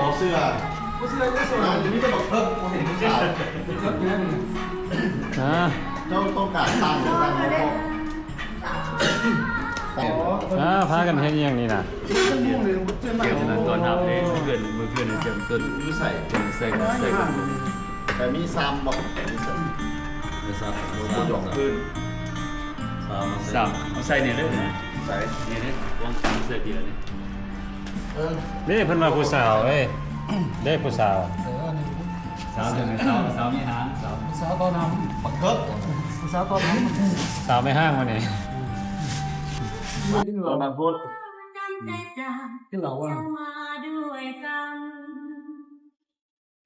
ບໍ່ເຊື່ອ ບໍ່ເຊື່ອ ເຈົ້າສວຍ ມີແຕ່ບັກເພິກ ບໍ່ເຫັນຜູ້ສາວ ເພິກແມ່ນ ອ່າ ເຈົ້າຕ້ອງການຕັ້ງ ຕັ້ງບໍ່ພໍ ອ່າ ພາກັນເຮັດອີ່ຫຍັງນີ້ນະ? ກຽມຕອນຮັບເດ້ ມື້ຄືນ ມື້ຄືນກຽມຕົ້ນ ຢູ່ໃສ? ໃສ່ ໃສ່ ແຕ່ມີຊາມບໍ່? ມີຊາມ ບໍ່ຢອກຄືນ ຊາມ ເອົາໃສ່ນີ້ເລີຍ ໃສ່ນີ້ເດ້ ວາງຊາມໃສ່ເບຍນີ້ ເອີ ນີ້ເພິ່ນວ່າຜູ້ສາວເອີຍ ເດ້ຜູ້ສາວ ເອີ ອັນນີ້ ສາວຈັ່ງໃດ? ສາວ ສາວມີຫາງ ສາວ ສາວຕອນນຳ ບັກເຖິກ ສາວຕອນນຳ ສາວແມ່ຮ້າງວະນີ້ ຕອນນຳໂພດ ກິນເຫຼົ້າວ່າ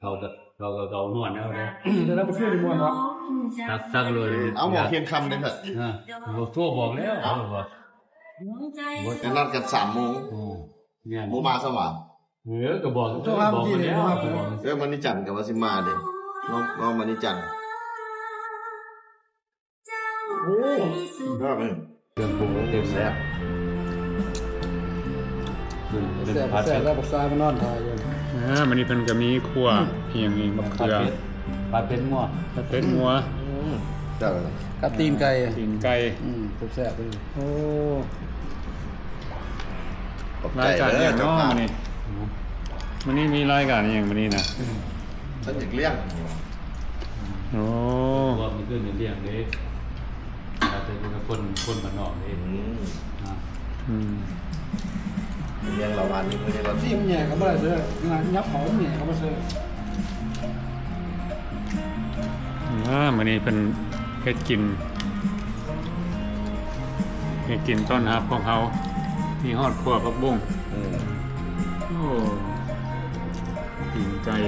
ເຂົາກໍ ເຂົາກໍເຂົານວນແລ້ວເດ້ ແຕ່ລະບໍ່ເຊື່ອນີ້ມ່ວນເນາະ ຕັກ ຕັກເລີຍ ເອົາໝໍ້ຄຽງຄຳເດ້ ເອີ ບໍ່ໂທບອກແລ້ວ ເອົາ ເຂົາບອກ ນັດກັນສາມໂມງ ໂອ້ ແມ່ນ ບໍ່ມາຊະຫວາ? ເອີ ກໍບອກ ໂທຫາ ບອກເພິ່ນແລ້ວ ເອີ ມະນີຈັນກໍວ່າຊິມາເດ້ ນ້ອງ ນ້ອງມະນີຈັນ ໂອ້ ສຸດຍອດເລີຍ ເຄື່ອງປຸງເຕັມ ແຊບ ເປັນ ເປັນ ແຊບ ແຊບ ແລ້ວບັກຊາຍມານອນຖ້າຢູ່ ອ່າ ມື້ນີ້ເພິ່ນກໍມີຂົ້ວ ອືມ ອີ່ຫຍັງນີ້ ບັກເຂືອ ຜັດເຜັດ ຜັດເຜັດງົວ ຜັດເຜັດງົວ ອືມ ກັບຕີນໄກ່ ຕີນໄກ່ ອືມ ແຊບໆເລີຍ ໂອ້ ຂອບໃຈເດີເຈົ້າພາບ ລາຍການຫຍັງເນາະມື້ນີ້? ມື້ນີ້ມີລາຍການອີ່ຫຍັງມື້ນີ້ນະ? ເພິ່ນຢາກລ້ຽງ ໂອ້ ວ່າມື້ຄືນນີ້ລ້ຽງເດ້ ແຕ່ເປັນຄົນ ຄົນບ້ານນອກເດ້ ອືມ ອ່າ ອືມ ລ້ຽງລາວວານນີ້ ມື້ນີ້ລາວ ຊີ້ມແຫຍ່ເຂົ້າມາເຊີ ຫຍັບເຂົ້າແຫຍ່ເຂົ້າມາເຊີ. ອ່າ ມື້ນີ້ເພິ່ນເຮັດກິນ ເຮັດກິນຕ້ອນຮັບພວກເຮົາ ມີຮອດຂົ້ວຜັກບຸ້ງ ອືມ ໂອ້ ຕີນໄກ່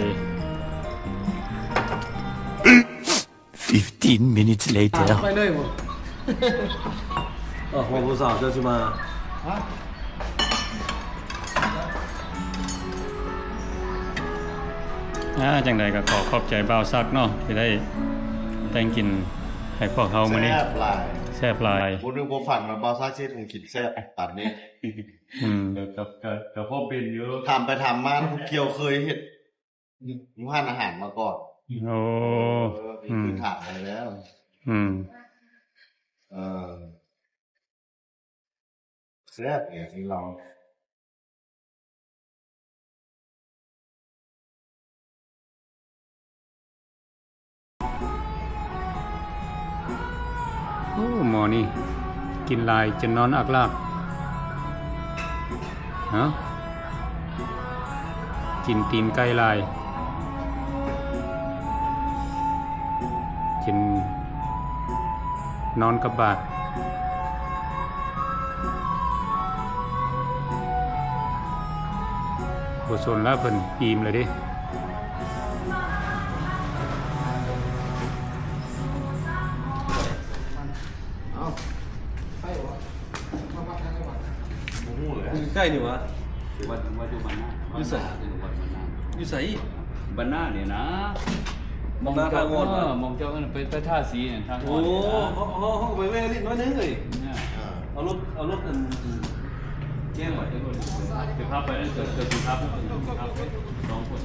Fifteen minutes later ໄປເລີຍບໍ່? ເອີ ຜູ້ສາວເຈົ້າຊິມາ ຮະ? ອ່າ ຈັ່ງໃດກໍຂໍຂອບໃຈບ່າວສັກເນາະ ທີ່ໄດ້ແຕ່ງກິນໃຫ້ພວກເຮົາມື້ນີ້ ແຊບຫຼາຍ ແຊບຫຼາຍ ບໍ່ນຶກບໍ່ຝັນວ່າບ່າວສັກຊິເຮັດໃຫ້ກິນແຊບປານນີ້ ອືມ ກໍ ກໍ ກໍພໍເປັນຢູ່ ຖາມໄປຖາມມາ ຜູ້ກ່ຽວເຄີຍເຮັດ ຢູ່ຮ້ານອາຫານມາກ່ອນ ໂອ້ ເອີ ມີພື້ນຖານໄວ້ແລ້ວ ອືມ ເອີ ແຊບແຫຼະທີ່ລາວ ໂອ້ ໝໍນີ້ກິນຫຼາຍຈົນນອນອາກລາກ ເນາະ ກິນຕີນໄກ່ຫຼາຍ ກິນນອນກັບບາດ ບໍ່ສົນແລ້ວ ເພິ່ນອີ່ມແລ້ວເດ້. ເອົ້າ ໄປບໍ່? ມາວັດທາງໄປວັດ ບໍ່ຮູ້ເລີຍ ຢູ່ໃກ້ນີ້ຫວາ? ວັດ ວັດຢູ່ບ້ານນາ ຢູ່ໃສ? ວັດບ້ານນາ ຢູ່ໃສ? ບ້ານນານີ້ນະ ບ້ານນາທາງອ່ອນ ເອີ ໝ່ອງເຈົ້າເອີ້ນໄປ ໄປທາສີຫັ້ນ ທາງອ່ອນ ໂອ້ ເຮົາ ເຮົາ ເຮົາກໍໄປແວ່ຫຼິ້ນໜ້ອຍໜຶ່ງເອີຍ ເອີ ເອົາລົດ ເອົາລົດອັນ ແຈ້ງໄວ້ ເດີ ພາໄປນັ້ນ ເດີ ເດີ ພາໄປ ສອງຄົນ.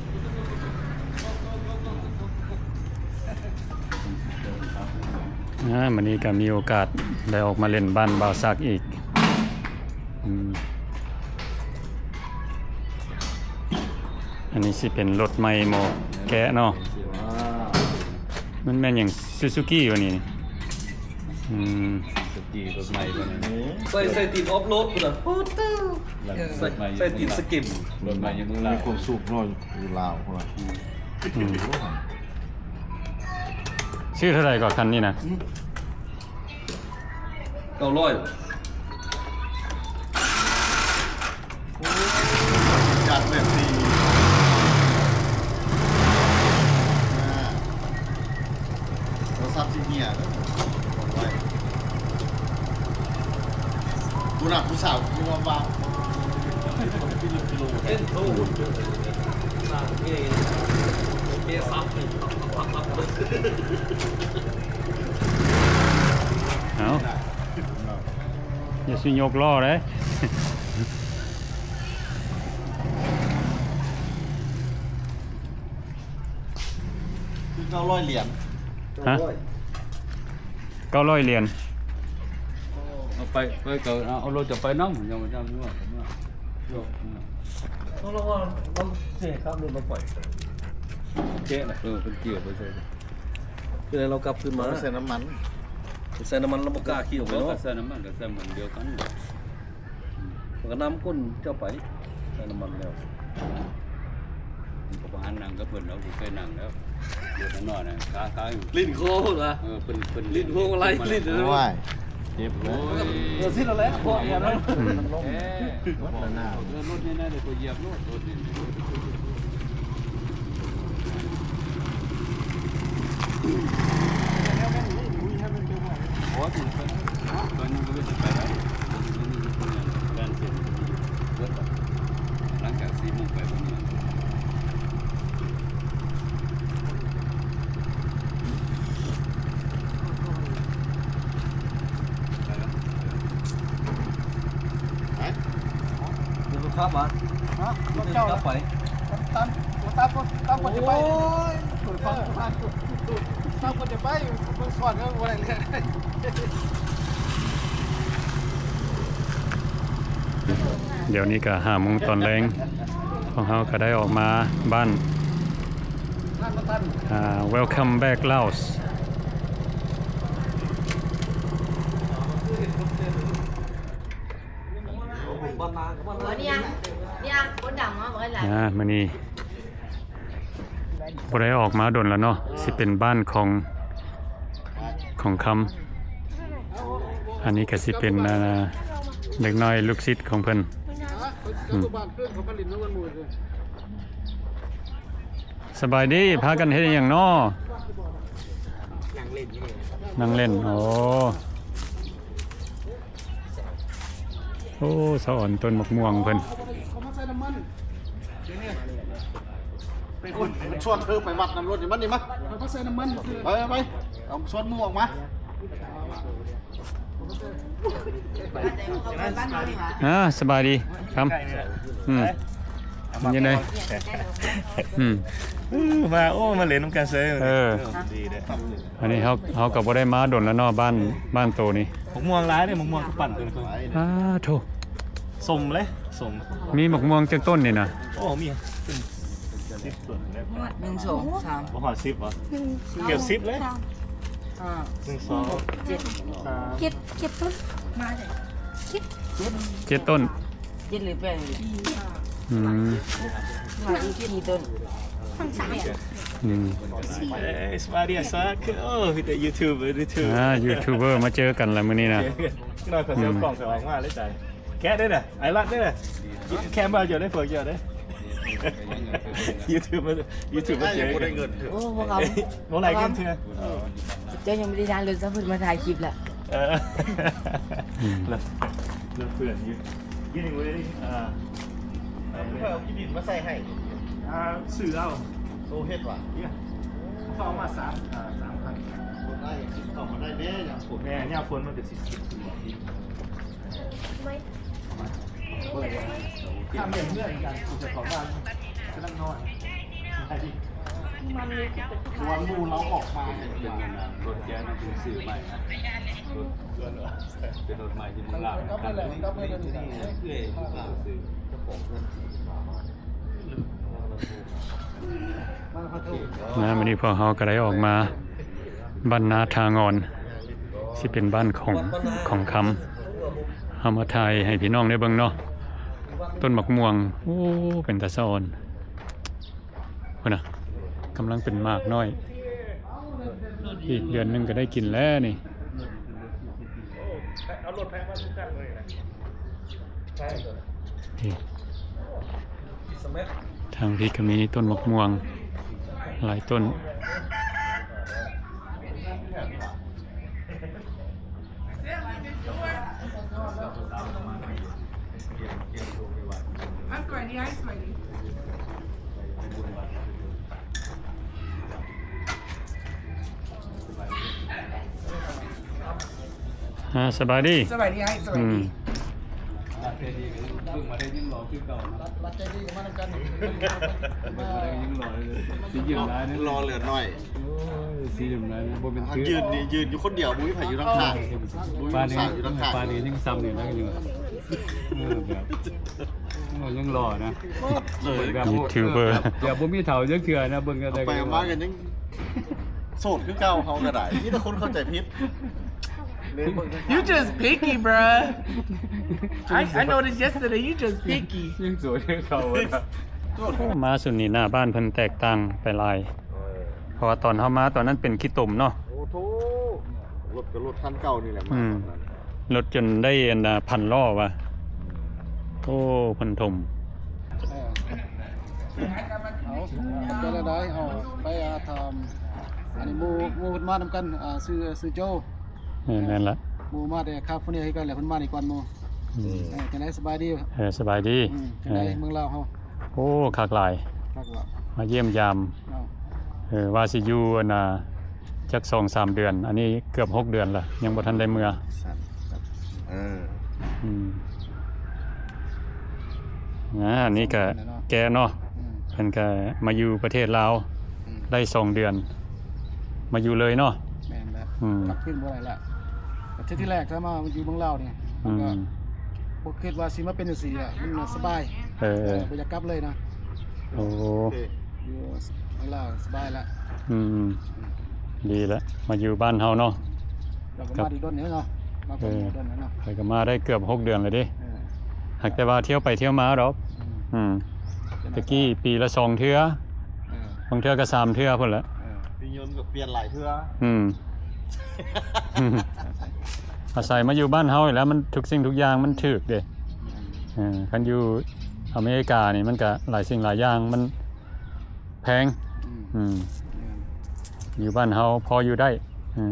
ອ່າ ມື້ນີ້ກໍມີໂອກາດໄດ້ອອກມາຫຼິ້ນບ້ານບ່າວສັກອີກ. ອືມ ອັນນີ້ຊິເປັນລົດໃໝ່ໝໍ້ແກະເນາະ. ມັນແມ່ນຫຍັງ ຊູຊູກິ ວະນີ້? ອືມ ຊູຊູກິລົດໃໝ່ວະນີ້. ໃສ່ ໃສ່ຕີນອອຟໂຫຼດພຸ້ນນະ. ໂອ້ໂຕ ໃສ່ ໃສ່ຕີນສະກິມ. ລົດໃໝ່ຢູ່ເມືອງລາວ ມີຄວາມສຸກເນາະ ຢູ່ລາວພຸ້ນນະ. ອືມ ອືມ ຊື້ເທົ່າໃດກໍຄັນນີ້ນະ? ເກົ້າຮ້ອຍ. ໂອ້ຍ ຈັດແບບນີ້ ອ່າ ໂທລະສັບຊິເຫຍເດີ. ໂອ້ຍ ຜູ້ນຳຜູ້ສາວຄືວ່າ ເປັນໂທ ເກ ເກສັບ. ເອົາ ຢ່າຊິຍົກລໍ້ເດ້. ຄືເກົ້າຮ້ອຍຫຼຽນ. ຮະ? ເກົ້າຮ້ອຍຫຼຽນ. ເອົາໄປ ໄປກໍເອົາ ເອົາລົດຈະໄປນຳ ຍັງບໍ່ທັນເມືອ ເມືອ ເມືອ ເອົາລະວ່າເຮົາເສຍຄ່າລົດລາວໄປ. ເຈນະ ເອີ ເພິ່ນເກຍໄປໃສ່ ຄືໃຫ້ລາວກັບຄືນມາ ໃສ່ນ້ຳມັນ ໃສ່ນ້ຳມັນລາວບໍ່ກ້າຂີ່ອອກໄປເນາະ. ໃສ່ນ້ຳມັນກໍໃສ່ມັນດຽວກັນ. ມັນກໍນຳຄົນເຈົ້າໄປ ໃສ່ນ້ຳມັນແລ້ວ ມັນກໍບໍ່ຫັນນັ່ງກັບເພິ່ນດອກ ບໍ່ເຄີຍນັ່ງແລ້ວ. ເດີນທາງນອກນະ ຄາ ຄາຢູ່ ຫຼິ້ນຄໍພຸ້ນຫວາ. ເອີ ເພິ່ນ ເພິ່ນຫຼິ້ນພວງມາໄລ ຫຼິ້ນ ໂອ້ຍ ເຈັບເລີຍ. ເອີ ຊິແລ້ວແຫຼະ ເພາະອັນນັ້ນ ອືມ ເອີ ລົດນີ້ນະ ເດີ ຂ້ອຍຢຽບໂລດ ລົດນີ້. ໂອ້ຍ ຕອນນີ້ກໍເປັນໄປໄດ້ ແລ່ນເສັ້ນເບິດ ຫຼັງຈາກສີ່ໂມງໄປບໍ່ມີຫຍັງ. ເດີນລົດຂັບຫວາ? ຮະ? ລົດເຈົ້າໄປ? ຕາມ ຕາມ ຕາມຄົນຈະໄປ. ໂອ້ຍ ຕາມຄົນຈະໄປ ເບິ່ງສອນເຂົາບໍ່ໄດ້ເລື່ອງ. ດຽວນີ້ກໍຫ້າໂມງຕອນແລງ ພວກເຮົາກໍໄດ້ອອກມາບ້ານ ອ່າ Welcome back Laos. ອ່າ ມື້ນີ້ບໍ່ໄດ້ອອກມາດົນແລ້ວເນາະ ຊິເປັນບ້ານຂອງ ຂອງຄຳ. ອັນນີ້ກໍຊິເປັນ ອ່າ ເດັກນ້ອຍລູກສິດຂອງເພິ່ນ. ອືມ ສະບາຍດີ ພາກັນເຮັດຫຍັງເນາະ? ນັ່ງເຫຼັ້ນຢູ່ນີ້ ນັ່ງເຫຼັ້ນ. ໂອ້ ໂອ້ ສະອອນຕົ້ນໝາກມ່ວງເພິ່ນ. ໄປພຸ້ນ ຊວນເທີໄປວັດນຳລົດນີ້ ມານີ້ມາ ເອົາມາໃສ່ນ້ຳມັນ ໄປ ໄປ ເອົາຊວນໝູ່ອອກມາ. ອ່າ ສະບາຍດີຄຳ. ອືມ ເອົາມາ ເປັນຈັ່ງໃດ? ອືມ ເອີ ມາ ໂອ້ ມາຫຼິ້ນນຳກັນເຊີຍ. ເອີ ດີເດ້. ອັນນີ້ເຮົາ ເຮົາກໍບໍ່ໄດ້ມາດົນແລ້ວເນາະ ບ້ານ ບ້ານໂຕນີ້. ໝາກມ່ວງຫຼາຍເດ້ ໝາກມ່ວງກໍປັ່ນເປັນ ອ່າ ໂທ້ ສົ້ມເລີຍ ສົ້ມ. ມີໝາກມ່ວງຈັກຕົ້ນນີ້ນະ? ໂອ້ ມີເປັນສິບຕົ້ນແລ້ວ. ໜຶ່ງ ສອງ ສາມ ບໍ່ຮອດສິບຫວາ? ເກືອບສິບເລີຍ. ຫ້າ ໜຶ່ງ ສອງ ເຈັດ ສາມ ເຈັດ ເຈັດຕົ້ນ ມາເລີຍ ເຈັດ ເຈັດຕົ້ນ. ເຈັດຫຼືແປດນີ້ ອືມ ມາອີກສີ່ຕົ້ນ ທາງຊ້າຍ. ອືມ ເອີຍ ສະບາຍດີ ສະບາຍດີ. ໂອ້ ມີແຕ່ຢູທູບເບີ ຢູທູບ ອ່າ ຢູທູບເບີມາເຈີກັນລະມື້ນີ້ນະ. ໜ້ອຍ ຂໍເຊວກ້ອງຂ້ອຍອອກມາເລີຍ ຕາຍ. ແກະເດີ້ນະ ໄອລັດເດີ້ນະ ແຄມເບີເຈົ້າເດີ້ ພວກເຈົ້າເດີ້. ຢູທູບ ຢູທູບມາເຈີກັນ. ໂອ້ ບໍ່ໄດ້ເງິນເທື່ອ ເຈົ້າຍັງບໍ່ໄດ້ນານເລີຍ ຊະເພິ່ນມາຖ່າຍຄລິບລະ. ເອີ ອືມ ເລີ່ມເປື້ອນຢູ່. Getting ready ອ່າ ເພິ່ນເອົາຂີ້ດິນມາໃສ່ໃຫ້. ອ່າ ຊື້ເອົາ. ໂຕເຮັດຫວາ? ເອີ ເຂົາເອົາມາສາມ ອ່າ ສາມພັນ. ຄົນໄດ້ຊື້ເຂົ້າມາໄດ້ແດ່ຍາມຝົນ. ແມ່ນ ຍາມຝົນມັນກໍຊິ ຂ້າມແມ່ເຮືອນກັນ ເຈົ້າຂອງບ້ານກຳລັງນອນ. ຕອນໝູ່ເຮົາອອກມາເປັນ ເປັນອັນນັ້ນ ລົດແຈນເຮົາເປັນຊື້ໃໝ່ນະ ລົດ ເປັນລົດໃໝ່ທີ່ເມືອງລາວນະ ເອື້ອຍຜູ້ບ່າວຊື້ ເຈົ້າຂອງເຮືອນ ມາ ມື້ນີ້ພວກເຮົາກໍໄດ້ອອກມາ ບ້ານນາທ່າງ່ອນ ຊິເປັນບ້ານຂອງ ຂອງຄຳ ເຮົາມາຖ່າຍໃຫ້ພີ່ນ້ອງໄດ້ເບິ່ງເນາະ ຕົ້ນໝາກມ່ວງ ໂອ້ ເປັນຕາສະອອນ ພຸ້ນນະ ກຳລັງເປັນໝາກນ້ອຍ ອີກເດືອນໜຶ່ງກໍໄດ້ກິນແລ້ວນີ້ ນີ້ ທາງພີ້ກໍມີຕົ້ນໝາກມ່ວງຫຼາຍຕົ້ນ. ອ່າ ສະບາຍດີ ສະບາຍດີອ້າຍ ສະບາຍດີ ອືມ ລັດໃຈດີກໍມານຳກັນ ຊິຢືມຫຼາຍເດີ ລໍເຫຼືອໜ້ອຍ ໂອ້ຍ ຊິຢືມຫຼາຍເດີ ບໍ່ແມ່ນ ເຮົາຢືນນີ້ ຢືນຢູ່ຄົນດຽວ ບໍ່ມີໃຜຢູ່ນຳຂ້າງ ບໍ່ມີຜູ້ສາວຢູ່ນຳຂ້າງ ປານນີ້ຍັງຊ່ຳນີ້ນະ ເອີ ແບບ ໂອ້ ຍັງຫຼໍ່ນະ ແບບ ຢູທູບເບີ ແບບ ແບບບໍ່ມີເຖົ້າຈັກເທື່ອນະ ເບິ່ງກໍໄດ້ ໄປມາກໍຍັງ ໂສດຄືເກົ່າ ເຮົາກໍໄດ້ ມີແຕ່ຄົນເຂົ້າໃຈຜິດ You just picky, bruh. I, I noticed yesterday, you just picky. ຍັງໂສດຄືເກົ່ານະ ມາຊຸດນີ້ໜ້າບ້ານເພິ່ນແຕກຕ່າງໄປຫຼາຍ ເອີ ເພາະວ່າຕອນເຮົາມາຕອນນັ້ນເປັນຂີ້ຕົມເນາະ ໂອ້ໂທ້ ລົດກໍລົດຄັນເກົ່ານີ້ແຫຼະ ມາ ອືມ ຕອນນັ້ນ ລົດຈົນໄດ້ອັນນ່າ ພັນລໍ້ວ່າ ໂອ້ ເພິ່ນຖົມ ເອີ ເອົາ ເປັນຈັ່ງໃດ ເຮົາໄປ ອ່າ ຖາມ ອັນນີ້ໝູ່ ໝູ່ເພິ່ນມານຳກັນ ອ່າ ຊື່ ຊື່ໂຈ ເອີ ແມ່ນລະ ໝູ່ມາແຕ່ຄາເຟເນຍຄືກັນແຫຼະ ເພິ່ນມານີ້ກ່ອນໝູ່ ອືມ ເອີ ຈັ່ງໃດ ສະບາຍດີ ເອີ ສະບາຍດີ ອືມ ຈັ່ງໃດ ເອີ ເມືອງລາວເຮົາ ໂອ້ ຄັກຫຼາຍ ຄັກຫຼາຍ ມາຢ້ຽມຢາມ ເອີ ວ່າຊິຢູ່ອັນນ່າ ຈັກສອງສາມເດືອນ ອັນນີ້ເກືອບຫົກເດືອນລະ ຍັງບໍ່ທັນໄດ້ເມືອ ເອີ ອືມ ອ່າ ອັນນີ້ກະແກເນາະ ອືມ ເພິ່ນກະມາຢູ່ປະເທດລາວ ອືມ ໄດ້ສອງເດືອນ ມາຢູ່ເລີຍເນາະ ແມ່ນແລ້ວ ອືມ ກັບຄືນບໍ່ໄດ້ລະ ແຕ່ທີແລກຖ້າມາຢູ່ເມືອງລາວນີ້ ມັນກໍ ອືມ ບໍ່ຄິດວ່າຊິມາເປັນຈັ່ງຊີ້ລະ ມັນສະບາຍ ເອີ ເອີ ບໍ່ຢາກກັບເລີຍນະ ໂອ້ ຢູ່ເມືອງລາວສະບາຍລະ ອືມ ດີລະ ມາຢູ່ບ້ານເຮົາເນາະ ເຮົາກໍມາໄດ້ດົນແລ້ວເນາະ ມາ ເອີ ດົນແລ້ວເນາະ ຂ້ອຍກໍມາໄດ້ເກືອບຫົກເດືອນແລ້ວເດ້ ເອີ ຫາກແຕ່ວ່າທ່ຽວໄປທ່ຽວມາດອກ ອືມ ອືມ ແຕ່ກີ້ປີລະສອງເທື່ອ ເອີ ບາງເທື່ອກໍສາມເທື່ອພຸ້ນແຫຼະ ເອີ ປີຍົນກໍປ່ຽນຫຼາຍເທື່ອ ອືມ ອາໄສມາຢູ່ບ້ານເຮົານີ້ແຫຼະ ມັນທຸກສິ່ງທຸກຢ່າງມັນຖືກເດ້ ເອີ ຄັນຢູ່ອາເມລິການີ້ມັນກະຫຼາຍສິ່ງຫຼາຍຢ່າງມັນ ແພງ ອືມ ອືມ ແມ່ນ ຢູ່ບ້ານເຮົາພໍຢູ່ໄດ້ ເອີ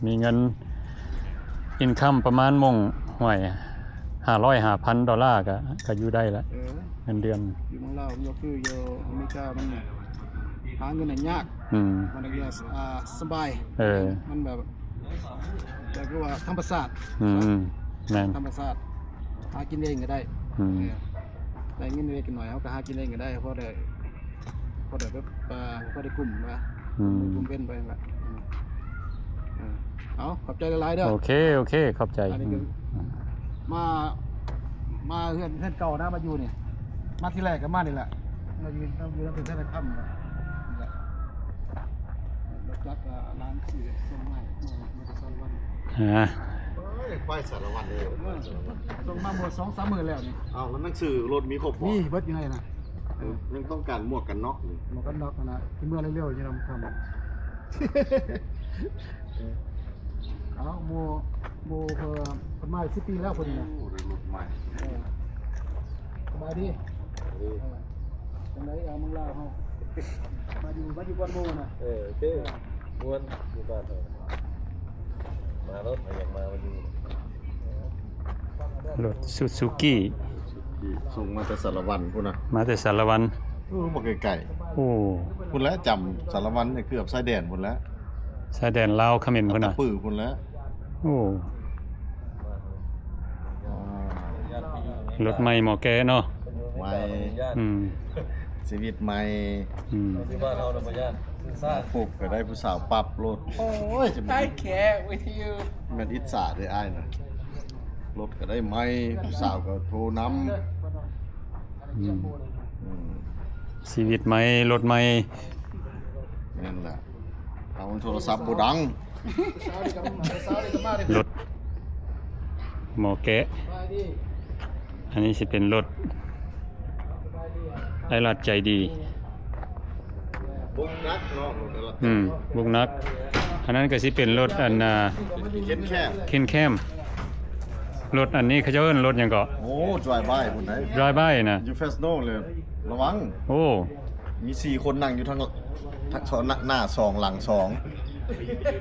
ມີເງິນອິນຄັມປະມານໝ່ອງ ຫ້ວຍ ຫ້າຮ້ອຍ ຫ້າພັນດອນລາ ກະ ກະຢູ່ໄດ້ລະ ເອີ ເງິນເດືອນ ຢູ່ເມືອງລາວມັນບໍ່ຄືຢູ່ອາເມລິກາ ມັນຫາເງິນໄດ້ຍາກ ອືມ ມັນກໍ ອ່າ ສະບາຍ ເອີ ມັນແບບ ແຕ່ຄືວ່າທຳມະຊາດ ອືມ ແມ່ນ ທຳມະຊາດ ຫາກິນເອງກໍໄດ້ ອືມ ເອີ ໄດ້ເງິນເລັກນ້ອຍເຮົາກໍຫາກິນເອງກໍໄດ້ ພໍໄດ້ ພໍໄດ້ແບບ ອ່າ ພໍໄດ້ກຸ້ມວ່າ ອືມ ກຸ້ມເປັນໄປວ່າ ອືມ ເອີ ເອົາ ຂອບໃຈຫຼາຍໆເດີ ໂອເຄ ໂອເຄ ຂອບໃຈ ອັນນີ້ກໍ ອືມ ມາ ມາເຮືອນ ເຮືອນເກົ່ານະ ມາຢູ່ນີ້ ມາທີແລກກໍມານີ້ແຫຼະ ມາຢູ່ ມາຢູ່ນຳເຮືອນທະນາຄານນີ້ແຫຼະ ນີ້ແຫຼະ ລົດຈັກ ອ່າ ຮ້ານຊື້ສົ່ງມາ ມາ ມາແຕ່ສາລະວັນ ຮະ ເອີຍ ໄປສາລະວັນເລີຍ ເອີ ສົ່ງມາເມື່ອສອງສາມມື້ແລ້ວນີ້ ເອົ້າ ແລ້ວໜັງສືລົດມີຄົບບໍ່? ມີເບິດຢູ່ໃນນັ້ນນະ ເອີ ຍັງຕ້ອງການໝວກກັນນັອກນີ້ ໝວກກັນນັອກຫັ້ນນະ ຊິເມືອເລັວໆຢູ່ນຳຄຳ ເອີ ເອົາ ໝູ່ ໝູ່ເພິ່ນ ເພິ່ນມາສິບປີແລ້ວເພິ່ນນີ້ນະ ໂອ້ ໄດ້ລົດໃໝ່ ເອີ ສະບາຍດີ ເອີ ຈັ່ງໃດ ເອົາ ເມືອງລາວເຮົາ ມາຢູ່ ມາຢູ່ບ້ານໝູ່ນະ ເອີ ໂອເຄ ເອີ ມ່ວນ ຢູ່ບ້ານເຮົາ ມາໂລດ ໃຜຢາກມາ ມາຢູ່ ລົດຊູຊູກິ ສົ່ງມາແຕ່ສາລະວັນພຸ້ນນະ ມາແຕ່ສາລະວັນ ເອີ ບໍ່ໄກໆ ໂອ້ ພຸ້ນແຫຼະ ຈຳສາລະວັນເກືອບຊາຍແດນພຸ້ນແຫຼະ ຊາຍແດນລາວຂະເໝນພຸ້ນນະ ອັດຕະປືພຸ້ນແຫຼະ ໂອ້ ລົດໃໝ່ໝໍ້ແກ່ເນາະ ໃໝ່ ອືມ ຊີວິດໃໝ່ ອືມ ຢູ່ບ້ານເຮົານະບໍ່ຍາກ ຊື້ຊາ ປຸບກໍໄດ້ຜູ້ສາວປັບໂລດ. ໂອ້ຍ ຈະແມ່ນ I can't with you. ແມ່ນອິດສາເດ້ອ້າຍນະ ລົດກໍໄດ້ໃໝ່ ຜູ້ສາວກໍໂທນຳ. ອືມ ອືມ ຊີວິດໃໝ່ ລົດໃໝ່ ແມ່ນລະ. ເອົາໂທລະສັບບໍ່ດັງ. ລົດໝໍແກະ ອັນນີ້ຊິເປັນລົດໄອ້ລັດໃຈດີ. ບຸກໜັກເນາະ ລົດໄອ້ລັດ ອືມ ບຸກໜັກ. ອັນນັ້ນກໍຊິເປັນລົດອັນ ອ່າ ເຂັນແຄມ ເຂັນແຄມ. ລົດອັນນີ້ເຂົາເຈົ້າເອີ້ນລົດຫຍັງເກາະ? ໂອ້ drive by ພຸ້ນໃດ໋ drive by ນະ ຢູ່ Fresno ເລີຍ ລະວັງ. ໂອ້ ມີສີ່ຄົນນັ່ງຢູ່ທາງ ທາງ ໜ້າສອງຫຼັງສອງ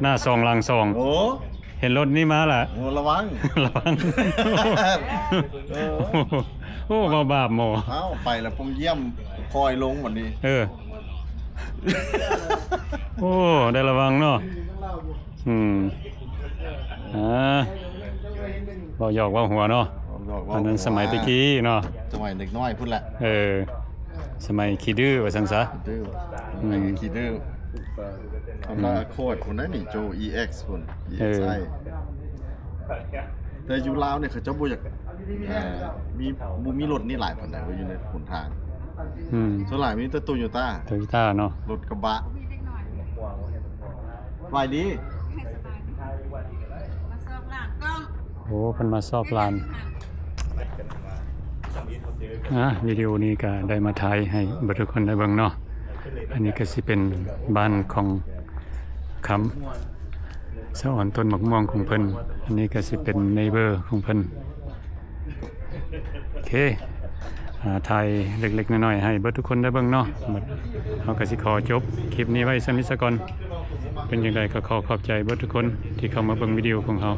ໜ້າສອງຫຼັງສອງ. ໂອ້ ເຫັນລົດນີ້ມາລະ ໂອ້ ລະວັງ ລະວັງ. ເອີ ໂອ້ ເວົ້າບາບໝໍ. ເອົ້າ ໄປລະປົງຢ້ຽມຄ່ອຍລົງບັດນີ້. ເອີ ໂອ້ ໄດ້ລະວັງເນາະ. ອືມ ອ່າ ເວົ້າຢອກເວົ້າຫົວເນາະ ເວົ້າຢອກເວົ້າຫົວ. ອັນນັ້ນສະໄໝແຕ່ກີ້ເນາະ ສະໄໝເດັກນ້ອຍພຸ້ນແຫຼະ. ເອີ ສະໄໝຂີ້ດື້ວ່າຊັ້ນຊະ ຂີ້ດື້ ອືມ ຂີ້ດື້. ອືມ Honda Accord ພຸ້ນນະນີ້ ໂຈ EX ພຸ້ນ EXI. ເອີ ແຕ່ຢູ່ລາວນີ້ເຂົາເຈົ້າບໍ່ຢາກ ເອີ ມີ ບໍ່ມີລົດນີ້ຫຼາຍປານໃດເວີຍ ຢູ່ໃນຫົນທາງ. ອືມ ສ່ວນຫຼາຍມີແຕ່ Toyota Toyota ເນາະ ລົດກະບະ. ສະບາຍດີ ສະບາຍດີ ມາຊອກຫຼານກ້ອງ. ໂອ້ ເພິ່ນມາຊອກຫຼານ. ອ່າ ວິດີໂອນີ້ກະໄດ້ມາຖ່າຍໃຫ້ເບິດທຸກຄົນໄດ້ເບິ່ງເນາະ. ອັນນີ້ກະຊິເປັນບ້ານຂອງຄຳ ສະອອນຕົ້ນໝາກມ່ວງຂອງເພິ່ນ. ອັນນີ້ກະຊິເປັນ neighbor ຂອງເພິ່ນ. ໂອເຄ ອ່າ ຖ່າຍເລັກໆນ້ອຍໆໃຫ້ເບິດທຸກຄົນໄດ້ເບິ່ງເນາະ. ເຮົາກະຊິຂໍຈົບຄລິບນີ້ໄວ້ສ່ຳນີ້ສາກ່ອນ. ເປັນຈັ່ງໃດກໍຂໍຂອບໃຈເບິດທຸກຄົນທີ່ເຂົ້າມາເບິ່ງວິດີໂອຂອງເຮົາ.